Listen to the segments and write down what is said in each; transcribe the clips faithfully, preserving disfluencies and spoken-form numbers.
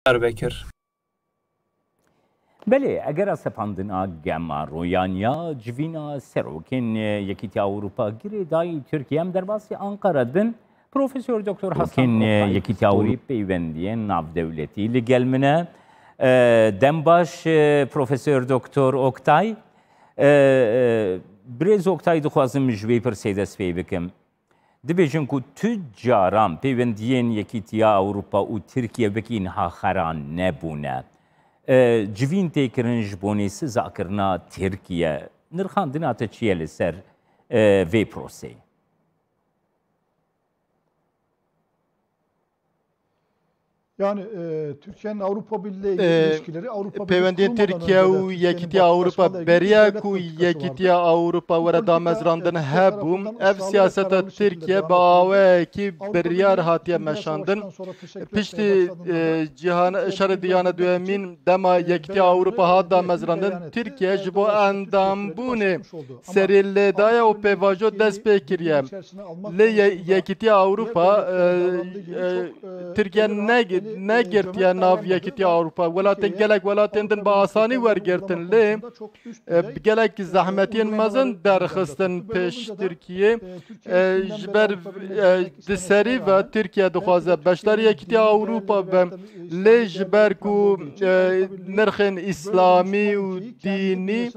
darbe kir. Belê, egera sepandina gema royaniya civîna serokên Yekîtiya Ewropa girêdayî Tirkiye, em derbasî Anqara dibin. Profesor Doktor Hasan Oktay, Yekîtiya Ewropa peywendiyên navdewletî li gel min e. E, dem baş, e, Profesor Doktor Oktay. E, e, Birêz Oktay, dixwazim ji wê pirsê dest pê bikim. Dibêjin ku tu caran peywendiyên Yekîtiya Ewropa û Tirkiye wekî niha xera nebûne. E, civîn tê kirin ji bo nêsizakirina Tirkiye. Nirxandina te çi ye li ser, e, vê proseyê? Yani e, Türkiye'nin Avrupa Birliği ile E, ilişkileri Avrupa Birliği peywendiyên kurulmadan Tirkiye önce de û Türkiye'nin Yekîtiya Baş-, Ewropa başkan da beriya devlet ku politikası Yekîtiya vardı. Ewropa were damezrandin hebû. Ev siyaseta Tirkiye bi awayekî biryar hatiye meşandin. Piştî, e, cîhan, şerê cîhana duyemîn dema Yekîtiya Ewropa hat damezrandin, Tirkiye ji bo endambûnê serî lê daye û pêvajo dest pê kiriye. Lê Ye-, Yekîtiya Ewropa, e, e, Tirkiye ne-, negirtiye nav Yekîtiya Ewropa. Welatên, gelek welatên din bi asanî wergirtin, lê, e, bi gelek zehmetiyên mezin derxistin pêş Tirkiye. E, ji ber, e, di serî ve Tirkiye dixwaze beşdarî Yekîtiya Ewropa be, lê ji ber ku, e, nirxên îslamî û dînî,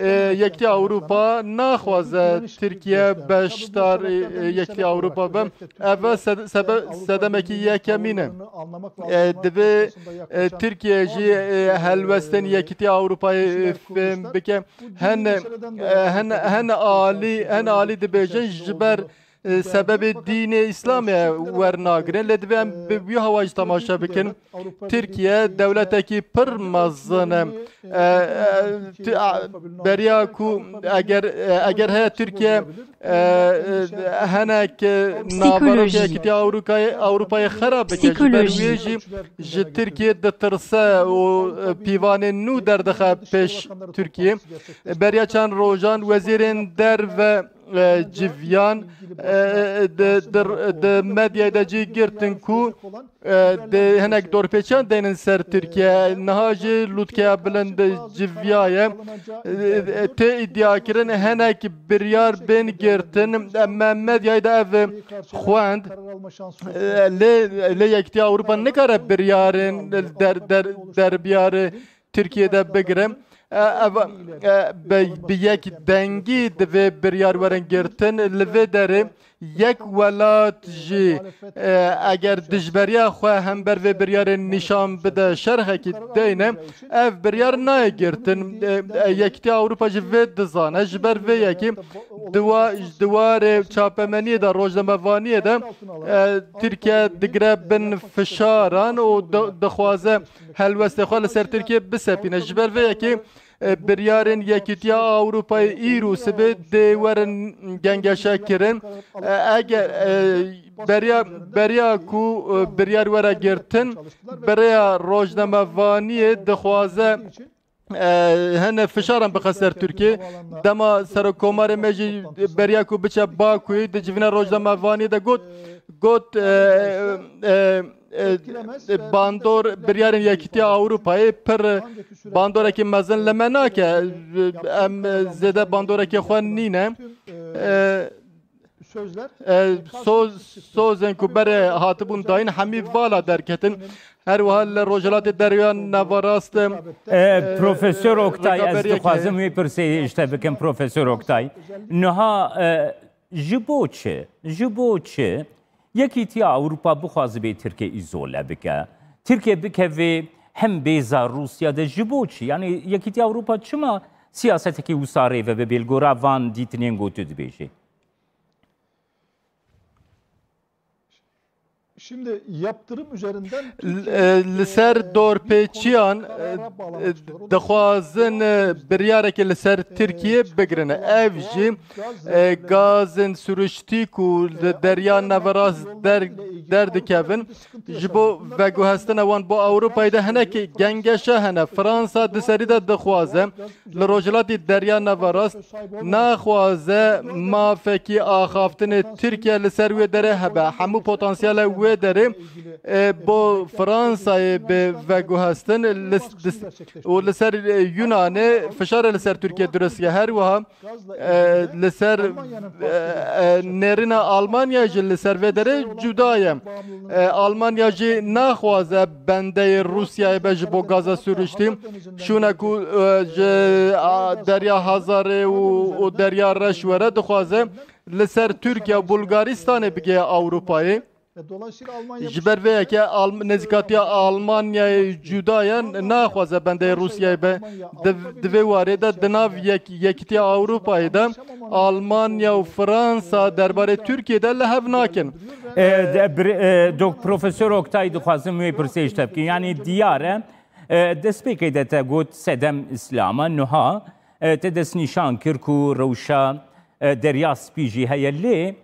e, Yekîtiya Ewropa naxwaze Tirkiye beşdar, e, Yekîtiya Ewropa be. Ev e sed-, sebe-, sedemekî yekemîn e. E, divê, e, Tirkiye jî, e, helwestên Yekîtiya Ewropayê, e, fêm bike. Hin, e, hin, hin alî, hin alî dibêjin ji ber, e, sebebê dînê Îslamê wernagirin. Lê divê em bi wî hawa jî temaşe bikin. Tirkiye dewletekî pir mezin e. E, e, ti-, a, beriya ku eger, e, eger heye Tirkiye, e, e, hinek, e, naveroka Yekîtiya Ewropayê, Ewropayê xera bike, ji ber wê jî ji Tirkiye ditirse û, e, pîvanên nû derdixe pêş Tirkiye. Beriya çend rojan wezîrên derve, e, civiyan, e, e, di, di, di medyayê de cî girtin ku, e, di hinek dorpêçiyan deynin ser Tirkiye. Niha jî lûtkeya bilind civiyaye. E, e, tê îdiakirin hinek biryar bên girtin. Em me medyayê de ev xwend. E, lê, lê Yekîtiya Ewropa nikare biryarên der, der, derbiyarê Tirkiye de bigire. E, ev, e, bi, bi yek dengî divê biryar werin girtin. Li vê derê yek welat jî, e, eger dijberiya xwe hember vê biryarê nîşan bide, şerhekî deyne, ev biryar nayê girtin. E, e, Yekîtiya Ewropa jî vê dizane. Ji ber vê yekê diwa-, di warê çapemeniyê de, rojnamevaniyê de, e, Tirkiye digire bin fişaran û di-, dixwaze helwestê xwe li ser Tirkiye bisepîne. Ji ber vê yekê, e, biryarên Yekîtiya Ewropayê îro sibê dê werin gengeşe kirin. E, eger, e, beriya, beriya ku, e, biryar were girtin, bi rêya rojnamevaniyê dixwaze, e, hene fişaran bixe ser Tirkiye. Dema Serokkomarê me jî beriya ku biçe Bakuyê, di civîna rojnamevaniyê de got, got, e, e, e, e, bandor biryarên Yekîtiya Ewropayê pir bandorekî mezin li me nake. Em, e, zêde bandorekê xwe nîne. E, e, soz, sozên ku berê hatibûn dayîn hemî vala derketin. Her wiha li Rojhilatê Derya Neverast, e, E, Profesor Oktay, ez rêveberiyekê dixwazim wê pirsê ji te bikim, Profesor Oktay. Niha, e, ji bo çi? Ji bo çi Yekîtiya Ewropa bixwaze bê Tirkiye îzole bike? Tirkiye bikeve hembêza Rûsya de ji bo çi? Yani Yekîtiya Ewropa çima siyasetekî wisa rêve bibe li gora van dîtinên ku tu dibêjî? Şimdi yaptırım üzerinden L-, e, li ser dorpêçiyan, e, e, dixwazin, e, biryarekê li ser Tirkiye bigirin. Ev jî, e, gazên siruştî ku li Derya Neverast der-, derdikevin, ji bo veguhestina wan bo Ewropayê de hinek gengeşe hene. Fransa di serî de dixwaze li Rojhilatê Derya Neverast naxwaze mafekî axaftinê Tirkiye li ser wê derê hebe. Hemû potansiyele wê derê, e, bo Fransayê bi veguhestin li, li, û li ser, e, Yunanê fişarê li ser Tirkiye dirust ye. Her wiha, e, li ser, e, e, nêrîna Almanya jî li ser vê derê cuda ye. E, Almanya jî naxwaze bendeyê Rûsyayê be ji bo gaza sürüştî. Şûna ku, e, ji, a, Derya Hazarê û, û Derya Reş were dixwaze li ser Tirkiye û Bulgaristanê bigihê Ewropayê. Ji ber vê yekê Alm-, nêzîkatiya Almanyayê cuda ye, naxwaze bendeyê Rûsyayê be. Di, di vê warê de di nav yek-, Yekîtiya Ewropayê de Almanya û Fransa derbarê Tirkiyê de li hev nakin. E, de, bir, e, dok-, Profesor Oktay, dixwazim wê pirsê ji te bikim. Yanî diyar e, e, destpêkê de te got sedem Îslam e, niha, e, te destnîşan kir ku rewşa, e, Derya Spî jî heye. Lê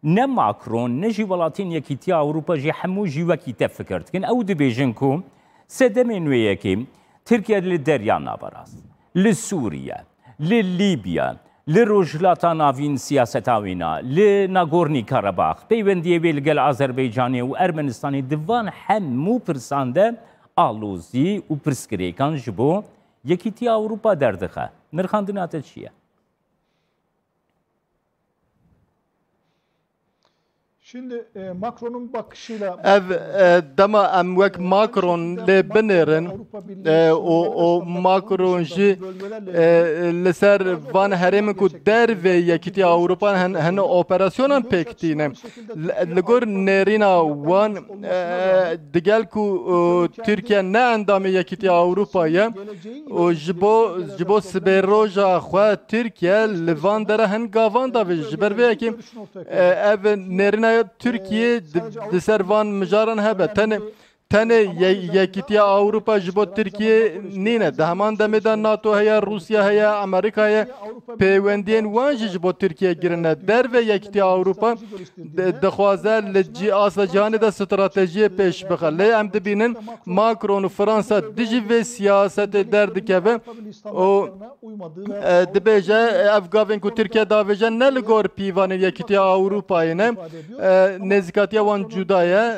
ne Macron, ne jî welatên Yekîtiya Ewropa jî hemû jî wekî te fikir dikin. Ew dibêjin ku sedemên wê yekê Tirkiye li Derya Naverast, li Sûriye, li Lîbya, li Rojhilata Navîn siyaseta wîna, li Nagorno-Karabakh, peywendiyê wê li gel Azerbaycanê û Ermenistanê, di van hemû pirsan de alozî û pirsgirêkan ji bo Yekîtiya Ewropa derdixe. Nirxandina te çi ye? Şimdi, e, Macron'un bakışıyla Ev, e, dema em wek Macron lê binêrin, e, û, û Macron jî, e, li ser van herêmin ku dervê Yekîtiya Ewropa hin, hin operasyonan pêk tîne. Li, li gor nêrîna wan, e, digel ku, e, Tirkiye ne endamê Yekîtiya Ewropa ye û ji bo, ji bo sibê roja xwe Tirkiye li van dere hin gavan davêje. Ji ber vê yekê, e, ev nêrîna Tirkiyê di, di ser van mijaran hebe. Tenê, tenê ye-, Yekîtiya Ewropa ji bo Tirkiyê nîne. Di heman demê de NATO heye, Rûsya heye, Amerîka ye. Pêwendiyên wan jî ji bo Tirkiye girin e. Derve Yekîtiya Ewropa di-, dixwaze li cî-, asta cîhanê de stratejiyê pêş bixe. Lê em dibînin Macron û Fransa dijî vê siyasetê derdikeve û, e, dibêje, e, ev gavên ku Tirkiye davêje ne li gor pîvanên Yekîtiya Ewropayê ne. E, nêzîkatiya wan cuda ye.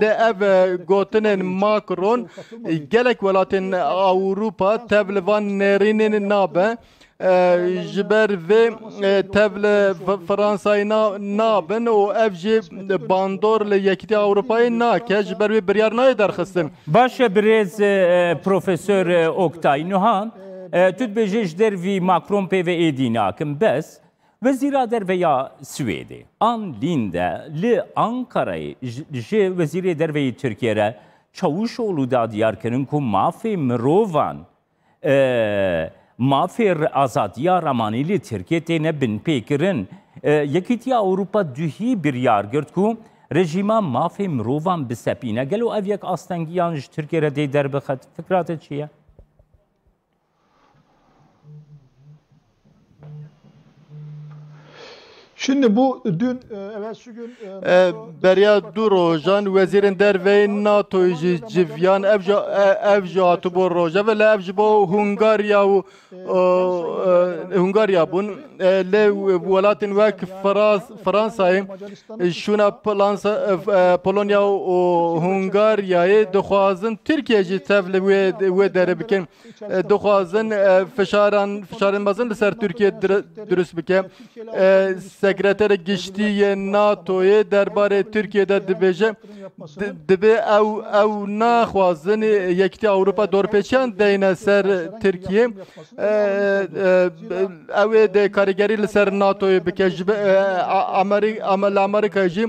Lê ev, e, gotinên Macron, e, gelek welatên Ewropa tev li van nêrînên nabe. E, ji ber vê, e, tev li F-, Fransayê na-, nabin û ev jî bandor li Yekîtiya Ewropayê nake, ji ber wê biryar nayê derxistin. Baş e, birêz, e, Profesor, e, Oktay. Niha, e, tu dibêjî ji dervî Macron pê ve êdî nakim. Bes, Wezîra Derve ya Swêdê, Ann Linde, li Ankarayê ji, ji Wezîrê Derve yê Tirkiye re Çavuşoglu da diyar kirin ku mafê mirovan, e, mafê re-, azadiya ramanî li Tirkiyê têne binpêkirin. E, Yekîtiya Ewropa duhî biryar girt ku rejîma mafê mirovan bisepîne. Gelo ev yek astengiyan ji Tirkiyê re dê derbixe? Fikra te çi ye? Şimdi bu dün, e, evvelsi gün, e, E, beriya du rojan wezîrên derve yê NATO jî civiyan, ev jî, e, ev jî hatibû Rojava, lê ev ji bo Hungarya û, e, e, Hungarya bûn. E, lê welatên wek Frans-, Fransayê, e, şûna Plansa-, e, e, Polonya û Hungaryayê dixwazin Tirkiye jî tev li wê, wê derê bikin. E, dixwazin, e, fişaran, fişarên mezin li ser Tirkiye dir-, dirust bike. E, Sekreterê Giştî yê NATOyê derbarê Tirkiye de dibêje, di-, dibê ew, ew naxwazin Yekîtiya Ewropa dorpêçiyan deyne ser Tirkiye. E, e, ew ê dê karîgerî li ser NATOyê bike. Ji be-, e, a-, Ameri-, Ame-, li Amerîkayê jî,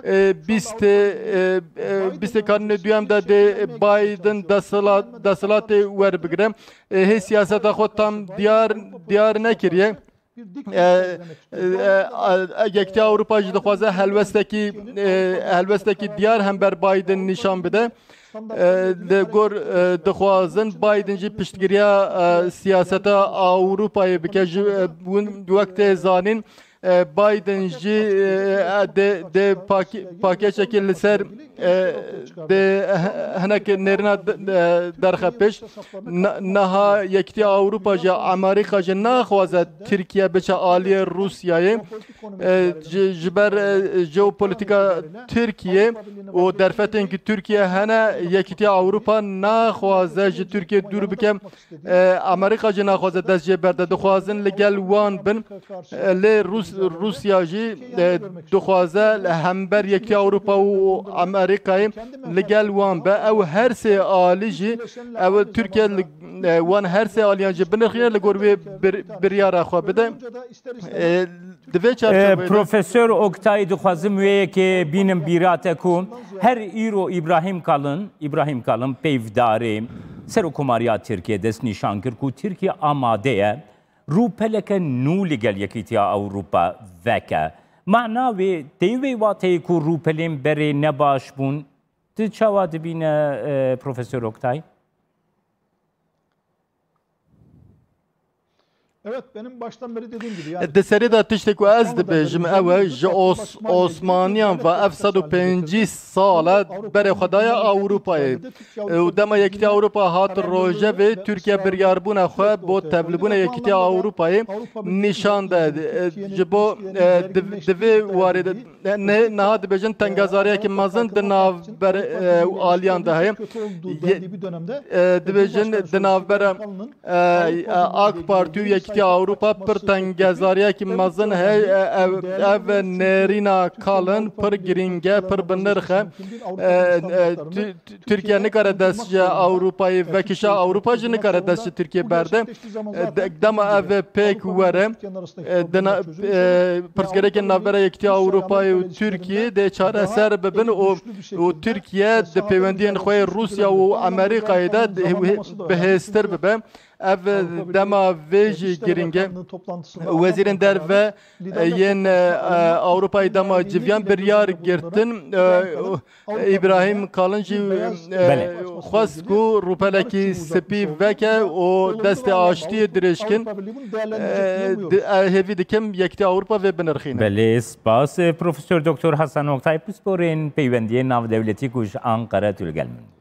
e, bîstê, e, e, bîstê kanûnê duyem de dê Biden desthilat-, desthilatê werbigire. E, hê siyaseta xwe tam diyar, diyar nekiriye. E, e, e, Yekîtiya Ewropa jî dixwaze helwestekî, e, helwestekî diyar hember Biden nîşan bide. E, li gor, e, dixwazin Biden jî piştgiriya, e, siyaseta Ewropayê bike. Ji, e, hûn wek tê zanîn, E, Biden jî, e, dê, dê pakê-, pakeçekê li ser, e, dê hinek nêrîna de-, e, derxe pêş. Na-, niha Yekîtiya Ewropa jî, Amerîka jî naxwaze Tirkiye biçe aliyê Rûsyayê. E, ji, ji ber, e, jeopolitîka Tirkiye û derfetên ku Tirkiye hene, Yekîtiya Ewropa naxwaze ji Tirkiye dûr bike. E, Amerîka jî naxwaze dest jê berde. Dixwazin li gel wan bin. E, lê Rûs-, Rûsya jî, e, dixwaze li hember Yekîtiya Ewropa û Amerîkayê li gel wan be. Ew her sê alî jî, ew Tirkiye li, e, wan her sê aliyan jî binirxîne, li gor wê bir-, biryara xwe bide. E, di vê E, çarçoveyê de Profesor Oktay, dixwazim wê yekê bînim bîra te ku her îro Îbrahîm Kalin, Îbrahîm Kalin peyvdarê Serokkomariya Tirkiye destnîşan kir ku Tirkiye amade ye rûpeleke nû li gel Yekîtiya Ewropa veke. Mana wê tê wê wateyê ku rûpelên berê ne baş bûn? Tu çawa dibîne, e, Profesor Oktay? Evet, benim baştan beri dediğim gibi, yani, Di serê de tiştê ku ez dibêjim ew e, ji Os-, Osmaniyan ve ev sed û pêncî sal e berê xwe daye Ewropayê. Û dema Yekîtiya Ewropa hat rojevê, Tirkiye biryarbûna xwe bo tevlibûna Yekîtiya Ewropayê nîşan de. Ji bo, e, di, di vê warê de, ne, niha dibêjin tengazariyekî mezin di navber, e, aliyan de heye. Ye-, e, dibêjin di navbera, e, e, AK Partî û Yekîtiya Ewropa pir tengezariyekî mezin heye. E, ev, ev nêrîna Kalin pir girîng e, pir bi nirx e. E, e, Tu-, Tu-, Tirkiye nikare dest ji Ewropayê vekişa, Ewropa jî nikare dest ji Tirkiye berde. E, de-, dema ev pêk were, e, dina-, e, pirsgirêkên navbera Yekîtiya Ewropayê û Tirkiyê dê çareser bibin û, û Tirkiye di pêwendiyên xwe yê Rûsya û Amerîkayê de di-, bihêztir bibe. Ev dema vê jî girîng e. Wezîrên derve, e, yên, e, e, Ewropayê dema civiyan biryar girtin, e, Îbrahîm Kalin jî, e, Belê. xwest ku rûpelekî spî veke û destê aştiyê dirêj kin. E, di-, e, hêvî dikim Yekîtiya Ewropa vê binirxîne. Belê, spas. Profesor Doktor Hasan Oktay, pisporên peywendiyên navdewletî ku ji Ankara tu li gel min.